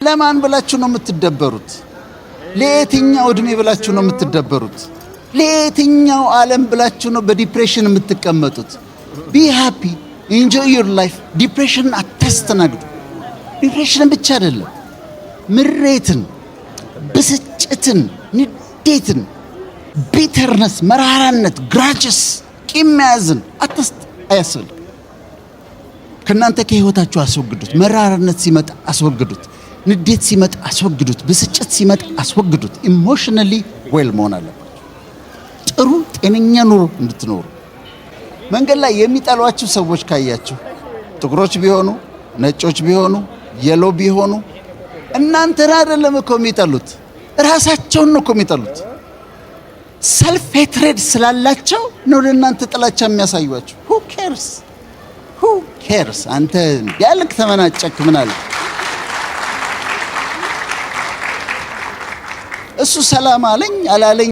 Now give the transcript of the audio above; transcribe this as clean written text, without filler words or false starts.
ለማን ብላችሁ ነው የምትደበሩት? ለየትኛው እድሜ ብላችሁ ነው የምትደበሩት? ለየትኛው ዓለም ብላችሁ ነው በ depression የምትቀመጡት? Be happy, enjoy your life። Depression ን አታስተናግዱ። Depression ን ብቻ አይደለም፣ ምሬትን፣ ብስጭትን፣ ንዴትን፣ bitterness፣ መራራነት፣ grudges፣ ቂም መያዝን አያስፈልግም። ከእናንተ ከህይወታችሁ አስወግዱት። መራራነት ሲመጣ አስወግዱት። ንዴት ሲመጣ አስወግዱት። ብስጭት ሲመጣ አስወግዱት። Emotionally well መሆን አለባችሁ። ጥሩ ጤነኛ ኑሮ እንድትኖሩ። መንገድ ላይ የሚጠሏችሁ ሰዎች ካያችሁ፣ ጥቁሮች ቢሆኑ፣ ነጮች ቢሆኑ፣ yellow ቢሆኑ፣ እናንተን አይደለም እኮ የሚጠሉት፣ ራሳቸውን ነው እኮ የሚጠሉት። Self hatred ስላላቸው ነው ለእናንተ ጥላቻ የሚያሳዩአችሁ። Who cares? Who cares? አንተ ያልክ ተመናጨክ ምን አለ? እሱ ሰላም አለኝ አላለኝ።